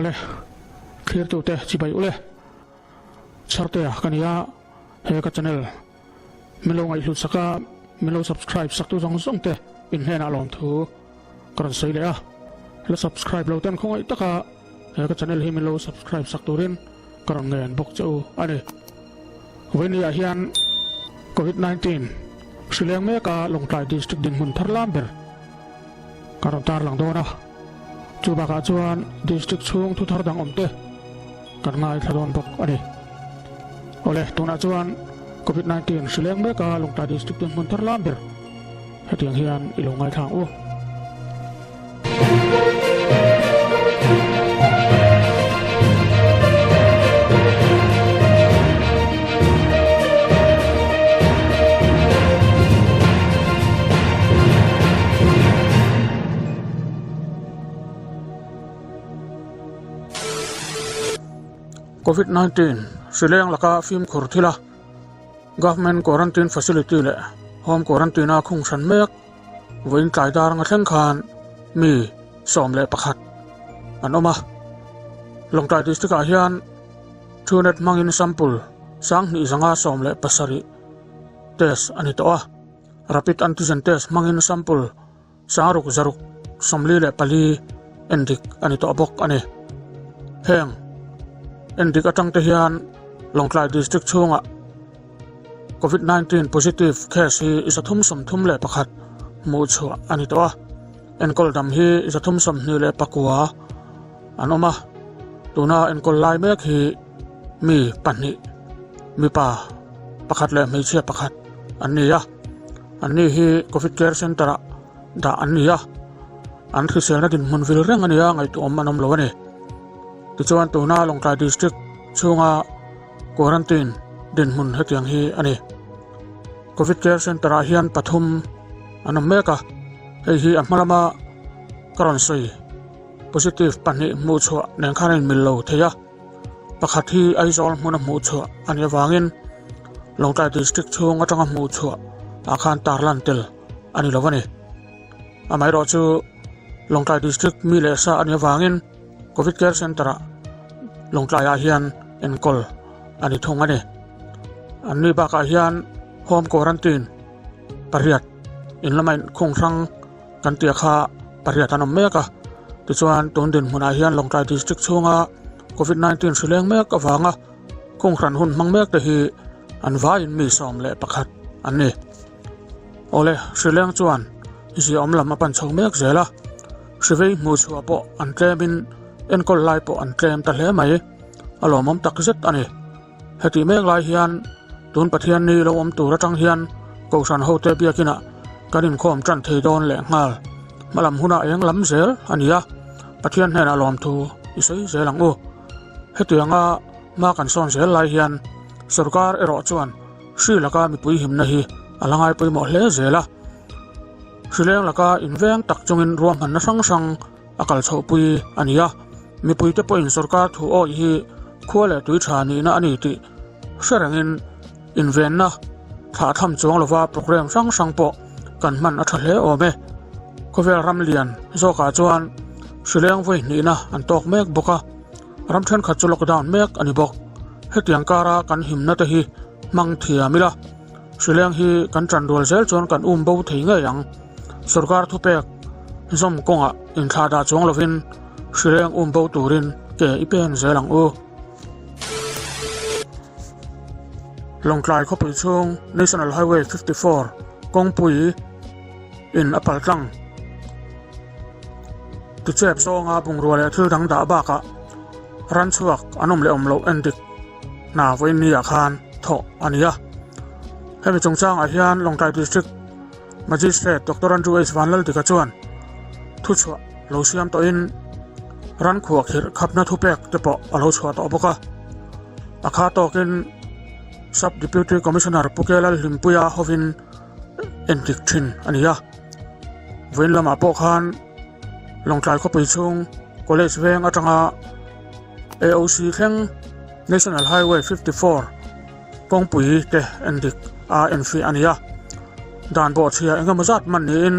Awle, thlirtute chibai ule. Chhartea ka nia, he ka channel min lo ngaihhlut sak a, min lo subscribe sak tu zawng zawng te in hnenah lawmthu ka rawn sawi leh a. La subscribe lo ten khawngaih taka he ka channel hi min lo subscribe sak turin ka rawn ngen bawk che u a ni. Vawinia hian Covid 19 hri leng mek a Lawngtlai District dinhmun thar lam ber ka rawn tarlang dawn a. Chu bakah chuan District chhung thu thar dang awm te kan ngaithla dawn bawk a ni. Awle, tunah chuan Covid 19 hri leng mek a Lawngtlai District dinhmun thar lam ber hetiang hian i lo ngaithla ang u. Covid 19 hri leng laka fimkhur thil a Government Quarantine Facility leh Home Quarantine a khung hran mek. Vawiin tlai dar anga thleng khan mi 11 an awm a. Lawngtlai District ah hian Truenet hmangin sample 2517 test a ni tawh a. Rapid Antigen test hmangin sample 6644 endik a ni tawh bawk a ni. Heng endik atang te hian Lawngtlai District chhungah Covid 19 positive case hi 331 hmuh chhuah a ni tawh a, enkawl dam hi 329 an awm a, tuna enkawl lai mek hi mi pahnih mipa pakhat leh hmeichhia pakhat an ni a, anni hi Covid Care Centre ah dah an ni a, an hriselna dinhmun vil reng a nia ngaihtuahawm an awm lo a ni. Tichuan tuna Lawngtlai District chhunga Quarantine dinhmun hetiang hi a ni. Covid Care Centre ah hian pathum an awm mek a, hei hi a hma lama ka rawn sawi positive pahnih hmuh chhuah nen khan a inmil lo thei a, pakhat hi Aizawl hmuna hmuh chhuah a nih avangin Lawngtlai District chhung atanga hmuh chhuah ah khan tarlan tel a ni lo a ni. Amaherawhchu Lawngtlai District mi leh sa a nih avangin Covid Care Centre ah Lawngtlaiah hian enkawl a ni thung a ni. Anni bakah hian Home Quarantine pariat in lama inkhung hrang kan tih kha pariat an awm mek a. Tichuan tun dinhmunah hian Lawngtlai District chhunga Covid 19 hri leng mek avanga khung hran hun hmang mek te hi an vaiin mi 11 an ni. Awle, hri leng chuan ziaawm lam a pan chho mek zel a. Hrivei hmuh chhuah pawh an tlemin enkawl lai pawh an tlem ta hle mai. A lawmawm tak zet a ni. Hetih mek lai hian tun Pathian ni lo awm tur atang hian Kohhran hote biakinah kan inkhawm tan thei dawn leh nghal. Hmalam hunah eng lam zel a ni a, Pathian hnenah lawmthu i sawi zel ang u. Hetianga hma kan sawn zel lai hian sorkar erawh chuan hri laka mipui himna hi a la ngai pawimawh hle zel a. Hrileng laka inveng tak chungin ruahmanna hrang hrang a kal chhohpui a ni a, mipuite pawhin sorkar thu awih hi khua leh tui tha nihna a ni tih hre rengin invenna thlah tham chuang lova programme hrang hrang pawh kan hman a tha hle awm e. Khawvel ram lian zawkah chuan hrileng vawi hnihna an tawk mek bawk a, ram thenkhat chu lockdown mek a ni bawk. Hetiang kara kan himna te hi hmang thiam ila. Hrileng hi kan ṭan rual zel chuan kan um bo thei ngei ang. Sorkar thupek zawm kawngah inthlah dah chuang lovin hrileng um bo turin ke i pen zel ang u. Lawngtlai khawpui chhung National Highway 54 kawngpui in a pal tlang. Tichep zawnga bungrua leh thil dang dah bakah ran chhuak an awm leh awm loh en dik. Hna vawiin ni ah khan thawh a ni a. Hemi chungchangah hian Lawngtlai District Magistrate Doctor Andrew H Vanlaldika chuan thuchhuah lo siam tawhin ran khuah khirh khapna thupek te pawh a lo chhuah tawh bawk a. A kha tawkin Sub Deputy Commissioner Pu K Lalhlimpuia hovin endik thin a ni a. Vawiin lamah pawh khan Lawngtlai khawpui chhung College veng atanga AOC thleng National Highway 54 kawngpui te endik a enfiah a ni a, dan bawhchhia engemaw zat man niin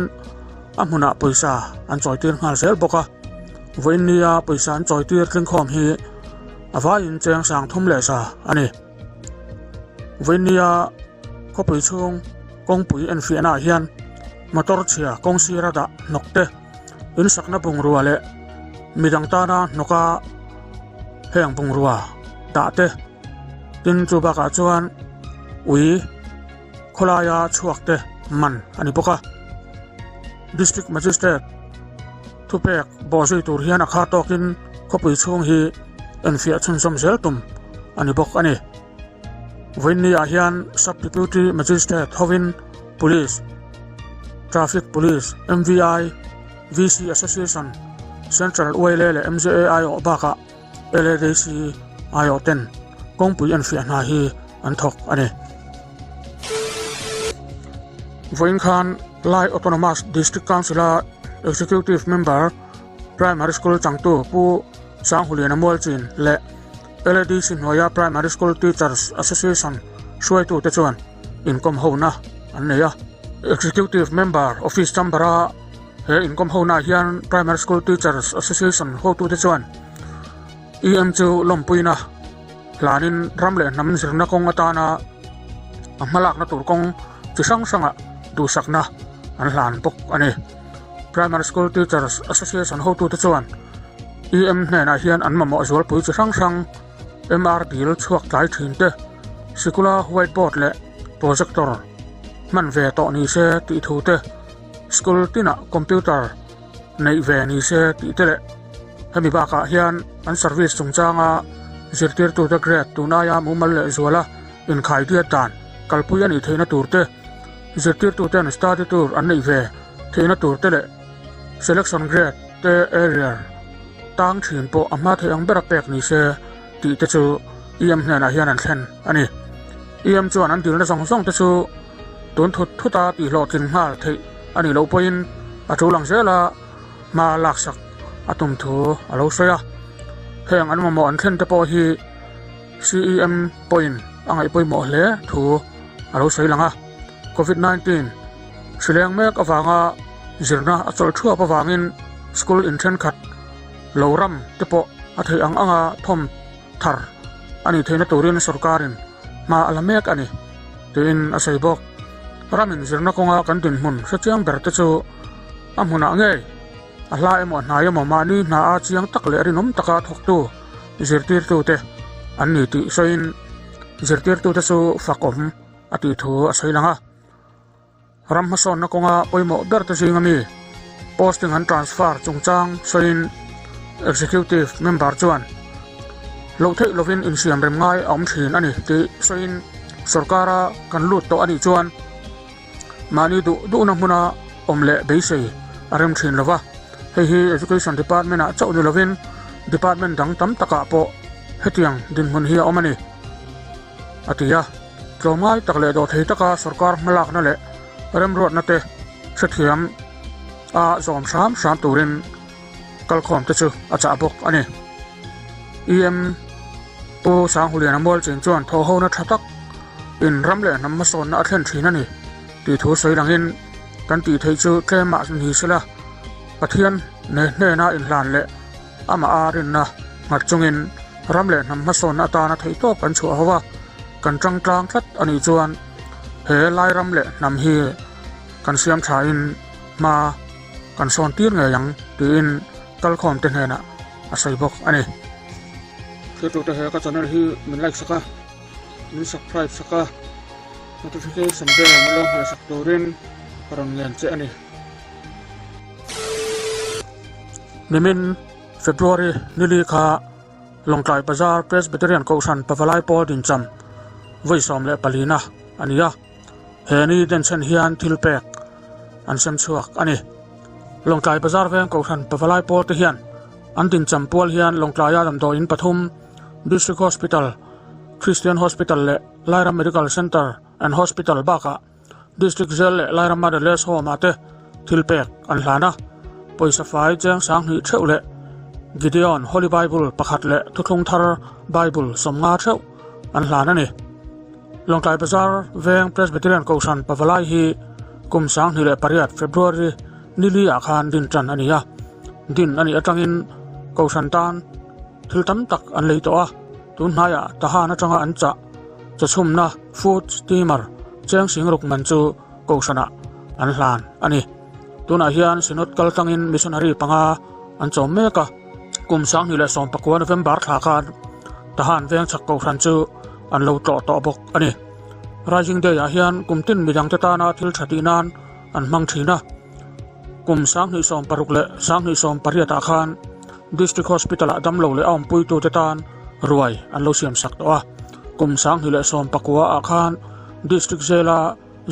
a hmunah pawisa an chawitir nghal zel bawk a. Vawiin nia pawisa an chawitir tlingkhawm hi a vaiin cheng 3100 a ni. Vawiin nia khawpui chhung kawngpui enfiahnaah hian motor chhia kawng sira dah hnawk te, insakna bungrua leh midang tana hnawka heng bungrua dah te, tin chu bakah chuan ui khawlaia chhuak te man a ni bawk a. District Magistrate thupek bawhzui tur hian a kha tawkin khawpui chhung hi enfiah chhunzawm zel tum a ni bawk a ni. Vawiinni ah hian Sub Deputy Magistrate hovin Police, Traffic Police, MVI, VC Association, Central YLA leh MZA aiawh bakah LADC aiawh ten kawngpui enfiah hna hi an thawk a ni. Vawiin khan Lai Autonomous District Council-a Executive Member Primary School changtu Pu Sanghuliana Mualchin leh LADC hnuaia Primary School Teachers Association hruaitute chuan inkawm hona an nei a. Executive Member Office Chamber-a he inkawm honaah hian Primary School Teachers Association hotute chuan EM chu lawmpuina hlanin ram leh hnam zirna kawng atana a hmalakna tur kawng chi hrang hrangah duhsakna an hlan bawk a ni. Primary School Teachers Association hotute chuan EM hnenah hian an mamawh zualpui chi hrang hrang MR dil chhuak tlai thin te, sikula white board leh projector hman ve tawh ni se tih thu te, school tinah computer neih ve ni se tih te leh hemi bakah hian an service chungchanga zirtirtute grade tun aia mumal leh zuala inkhai diat dan kalpui a nih theihna tur te, zirtirtuten study tour an neih ve theihna tur te leh selection grade te area tang thin pawh a hma theih ang bera pek ni se tih te chu EM hnenah hian an thlen a ni. EM chuan an dilna zawng zawng te chu tun thut thuta tihhlawhtlin nghal theih a nih loh pawhin a tul ang zela hma laksak a tum thu a lo sawi a. Heng an mamawh an thlen te pawh hi CEM pawhin a ngaih pawimawh hle thu a lo sawi lang a. Covid 19 hrileng mek avanga zirna a chawlh thuap avangin school in thenkhat lo ram te pawh a theih ang anga thawm thar a nih theihna turin sorkarin hma a la mek a ni tiin a sawi bawk. Ramin zirna kawnga kan dinhmun hrechiang ber te chu a hmunah ngei a hla emaw hnai emaw mahni hna a chiang tak leh rinawm taka thawktu zirtirtute an ni tih sawiin zirtirtute chu fakawm a tih thu a sawi lang a. Ram hmasawnna kawnga pawimawh ber te zinga mi posting an transfer chungchang sawiin Executive Member chuan loh theih lovin insiam rem ngai a awm thin a ni tih sawiin sorkara kan lut tawh a nih chuan mahni duh duhna hmuna awm leh beisei a rem thin lova, hei hi Education Department ah chauh ni lovin Department dang tam takah pawh hetiang dinhmun hi a awm a ni. A ti a, tlawmngai tak leh dawhthei taka sorkar hmalakna leh remruatna te hrethiam a zawm hram hram turin kalkhawm te chu a chah bawk a ni. EM Pu Sanghuliana Mualchin chuan thawhhona tha tak in ram leh hnam hmasawnna a thlen thin a ni tih thu sawi langin kan tih theih chu tlemah ni sela Pathian hnena inhlan leh Amah a rinna nghat chungin ram leh hnam hmasawnna atana theihtawp an chhuah ho a, kan tang tlang tlat a nih chuan he lai ram leh hnam hi kan siam thain hma kan sawn tir ngei ang tiin kalkhawmte hnenah a sawi bawk a ni. Thiltute he ka channel hi min like sak a, min subscribe sak a, notification bell min lo hmeh sak turin ka rawn ngen che a ni. Nimin February nili kha Lawngtlai Bazar Presbyterian Kohhran Pavalai Pawl Dincham vawi 14 na a ni a, he ni denchhen hian thil pek an sem chhuak a ni. Lawngtlai Bazar Veng Kohhran Pavalai Pawl te hian an dincham pual hian Lawngtlaia damdawiin pathum, District Hospital, Christian Hospital leh Lairam Medical Centre and Hospital bakah District Jail leh Lairam Motherless Home ah te thil pek an hlan a, pawisa fai cheng 2000 theuh leh Gideon Holy Bible pakhat leh Thuthlung Thar Bible 50 theuh an hlan a ni. Lawngtlai Bazar Veng Presbyterian Kohhran Pavalai hi kum 2008 February nili ah khan din tan a ni a, din a nih atangin. Kohhran tan thil tam tak an lei tawh a, tun hnaiah Tahan atanga an chah chawchhumna food steamer cheng sing ruk man chu Kohhranah an hlan a ni. Tunah hian Synod kal tlangin missionary panga an chawm mek a, kum 2019 November thla khan Tahan Vengchhak Kohhran chu an lo tlawh tawh bawk a ni. Rising Day ah hian kum tin midangte tana thil tha tih nan an hmang thin a. Kum 2016 leh 2018 ah khan District Hospital ah damlo leh a awmpuitute tan ruai an lo siam sak tawh a. Kum 2019 ah khan District Jail a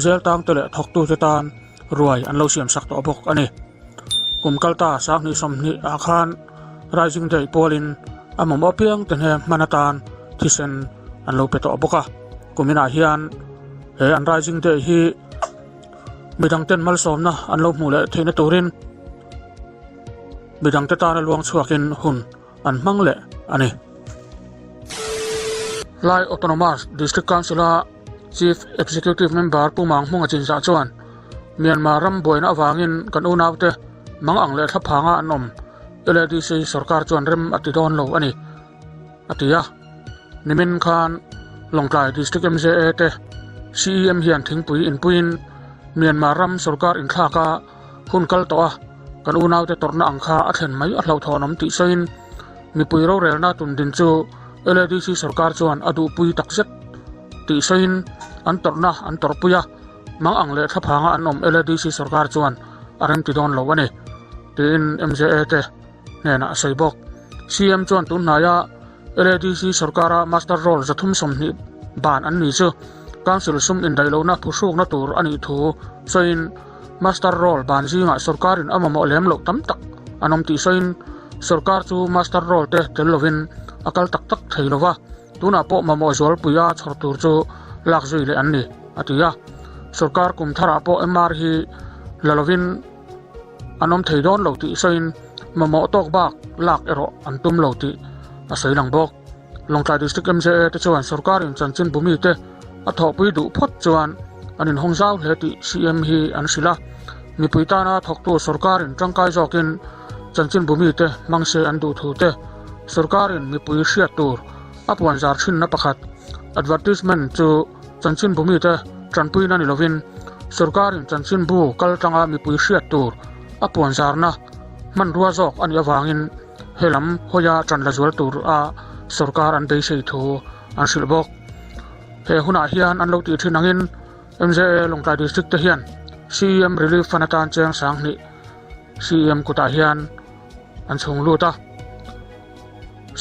Jail tangte leh thawktute tan ruai an lo siam sak tawh bawk a ni. Kum kalta 2020 ah khan Rising Day pawlin a mamawh apiangte hne hman atan thisen an lo pe tawh bawk a. Kuminah hian he an Rising Day hi midangten malsawmna an lo hmuh leh theihna turin midangte tana luang chhuakin hun an hmang leh a ni. Lai Autonomous District Council-a Chief Executive Member Pu Mang Hmunga Chinzah chuan Myanmar ram buaina avangin kan unaute mang ang leh thlaphanga an awm LADC sorkar chuan rem a ti dawn lo a ni a ti a. Nimin khan Lawngtlai District MJA te CEM hian thingpui inpuiin Myanmar ram sorkar inthlak a hun kal tawh a, kan unaute tawrhna ang kha a thlen mai a hlauhthawn awm tih sawiin mipui rorelna tundin chu LADC sorkar chuan a duhpui takzet tih sawiin an tawrhna an tawrhpui a, mang ang leh thlaphanga an awm LADC sorkar chuan a remti dawn lo a ni tiin MJA te hnenah a sawi bawk. CM chuan tun hnaia LADC sorkara master roll 320 ban an ni chu Council sum indaihlohna phuhrukna tur a nih thu sawiin master roll ban zingah sorkarin a mamawh lem loh tam tak an awm tih sawiin sorkar chu master roll te tel lovin a kal tak tak thei lova, tunah pawh mamawh zualpuia chhawr tur chu lak zui leh an ni, a ti a. Sorkar kum tharah pawh MR hi la lovin an awm thei dawn lo tih sawiin mamawh tawk bak lak erawh an tum lo tih a sawi lang bawk. Lawngtlai District MJA te chuan sorkarin chanchin bumi te a thawhpui duh phawt chuan an inhawng zau hle tih CM hi an hrilh a. Mipui tana thawktu sorkarin tangkai zawkin chanchin bumi te hmang se an duh thu te sorkarin mipui hriat tur a puanzar thinna pakhat advertisement chu chanchin bumi te tanpuina ni lovin sorkarin chanchin bu kal tanga mipui hriat tur a puanzarna hmanrua zawk a nih avangin He lam hawia ṭan la zual tur a sorkar an beisei thu an hrilh bawk. He hunah hian an lo tih ṭhin angin MJA Lawngtlai District te hian CEM Relief Fund atan cheng 2000 CEM kutah hian an chhung lut a.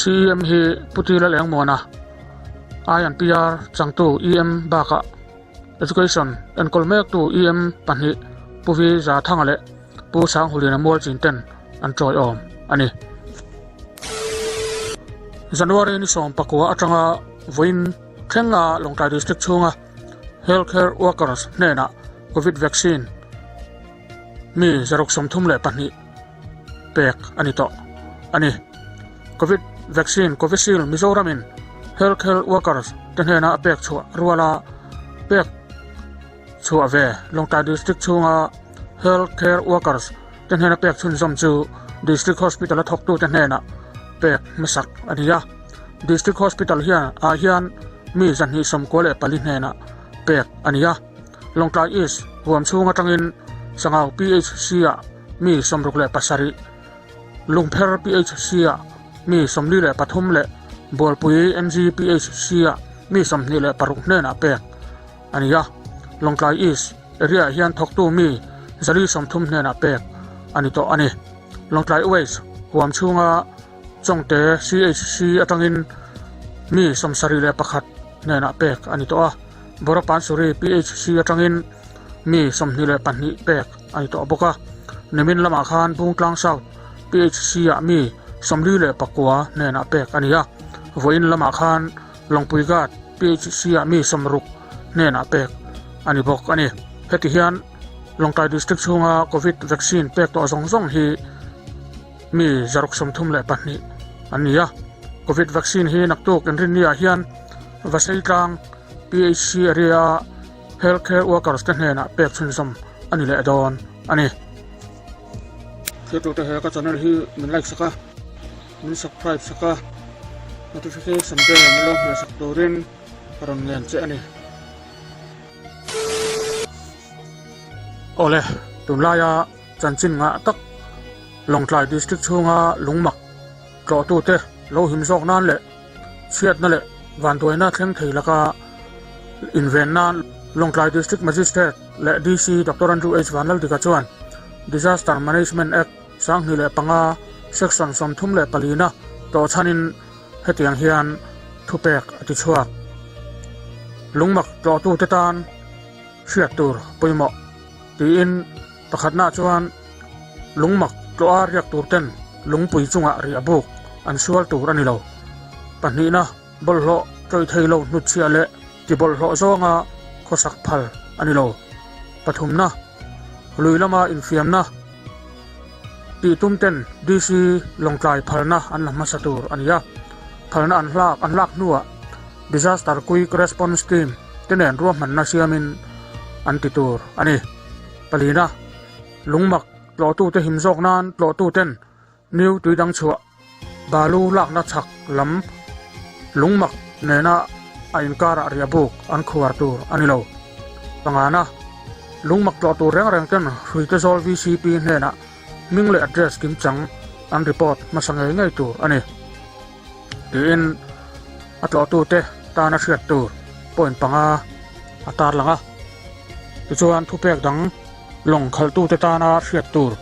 CEM hi Pu Tila Lengmuana, I&PR changtu EM bakah Education enkawl mektu EM pahnih Pu Vi Zathanga leh Pu Sanghulina Mualchin ten an tawiawm a ni. January ni 19 atanga vawiin thlenga Lawngtlai District chhunga Healthcare Workers hnenah Covid Vaccine mi 632 pek a ni tawh a ni. Covid Vaccine Covishield Mizoramin Healthcare Workers te hnena a pek chhuah ruala pek Chhuah ve, Lawngtlai District chhunga Health Care Workers te hnena pek chhunzawm chu District Hospital a thawktute hnenah pek hmasak a ni a. District Hospital hian ah hian mi 294 hnenah pek a ni a. Lawngtlai East huam chhung atangin Sangau PHC-ah mi 67, Lungpher PHC-ah mi 43 leh Bualpui MG PHC-ah mi 26 hnenah pek a ni a, Lawngtlai East area ah hian thawktu mi 130 hnenah pek a ni tawh a ni. Lawngtlai West huam chhunga Chawngte CHC atangin mi 71 hnenah pek a ni tawh a, Borapansuri PHC atangin mi 22 pek a ni tawh bawk a. Nimin lamah khan Bungtlang South PHC ah mi 49 hnenah pek a ni a, vawiin lamah khan Lawngpui Ghat PHC ah mi 60 hnenah pek a ni bawk a ni. Heti hian Lawngtlai District chhunga Covid vaccine pek tawh zawng zawng hi mi 632 an ni a. Covid vaccine hi naktuk inrinni ah hian Vaseitlang PHC area a healthcare workers te hnenah pek chhunzawm a ni leh dawn a ni. Thiltute he ka channel hi min like sak a. min subscribe sak a, notification bell min lo hmeh sak turin ka rawn ngen che a ni. Awle, tunlaia chanchin ngah tak Lawngtlai District chhunga lungmak tlawhtute lo him zawk nan leh chhiatna leh vanduaina thleng thei laka inven nan Lawngtlai District Magistrate leh DC Doctor Andrew H Vanlaldika chuan Disaster Management Act 2005 Section 34 na tlawhchhanin hetiang hian thupek a ti chhuak. Lungmak tlawhtute tan hriat tur pawimawh tiin Pakhatnaah chuan lungmak tlawha riak tur ten lungpui chungah riah buk an sual tur a ni lo. Pahnihna, bawlhhlawh tawih thei lo hnutchhiah leh ti bawlhhlawh zawnga khawsak phal a ni lo. Pathumna, lui lama infiamna tih tum ten DC Lawngtlai phalna an la hmasa tur a ni a. Phalna an hlak an lak hnuah Disaster Quick Response Team te nen ruahmanna siamin an ti tur a ni. Palina, lungmak tlawhtute him zawk nan tlawhtuten New Tuidang chhuah balu lakna chhak lam lungmak nena a inkarah riah buk an khuar tur a ni lo. Pangana, lungmak tlawh tur reng reng ten Hruitezawl VCP hnenah hming leh address kimchang an report hmasa ngei ngei tur a ni. Tiin a tlawhtute tana hriat tur point panga a tarlang a. Tichuan thupek dang lawng khalhtute tana hriat tur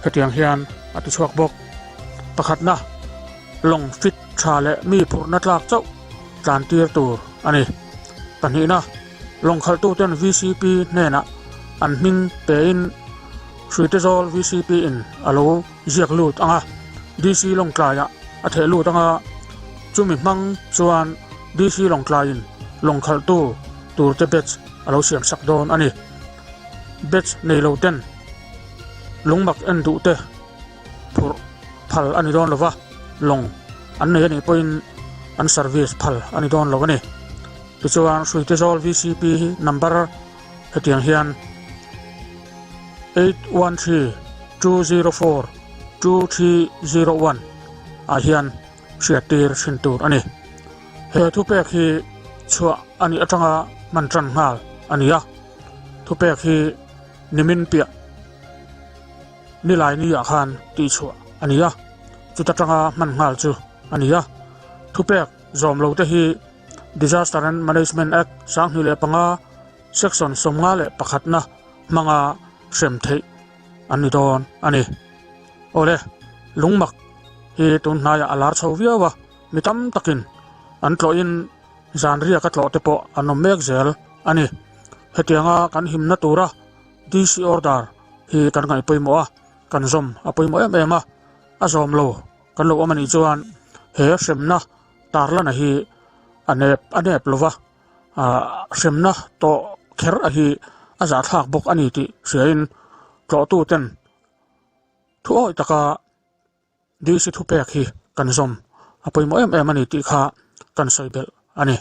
hetiang hian a ti chhuak bawk. Pakhatna, lawng fit tha leh mi phurhna tlak chauh tlan tir tur a ni. Pahnihna, lawng khalhtuten VCP hnenah an hming pein Hruitezawl VCP in a lo ziak lut ang a, DC Lawngtlaiah a theh lut ang a, chumi hmang chuan DC Lawngtlaiin lawng khalhtu turte batch a lo siam sak dawn a ni. Batch nei lo ten lungmak en duh te phurh phal a ni dawn lo va, lawng an nei a nih pawhin an service phal a ni dawn lo a ni. Tichuan Hruitezawl VCP number hetiang hian 813 204 2301 ah hian hriattir thin tur a ni. He thupek hi chhuah a nih atanga hman tan nghal a ni a, thupek hi nimin piah nilai ni ah khan tihchhuah a ni a, chuta tanga hman nghal chu a ni a, thupek zawm lo te hi Disaster and Management Act 2005 Section 51 na hmanga hrem theih an ni dawn a ni. Awle, lungmak hi tun hnaiah a lar chho viau a, mi tam takin an tlawhin zan riaka tlawh te pawh an awm mek zel a ni. Hetianga kan himna tura DC order hi kan ngaih pawimawh a, kan zawm a pawimawh em em a, a zawm lo kan lo awm a nih chuan he hremna tarlana hi a nep a nep lo va. Hremna tawh kher a hi a zahthlak bawk a ni tih hriain tlawhtuten thu awih taka DC thupek hi kan zawm a pawimawh em em a ni tih kha kan sawi belh a ni.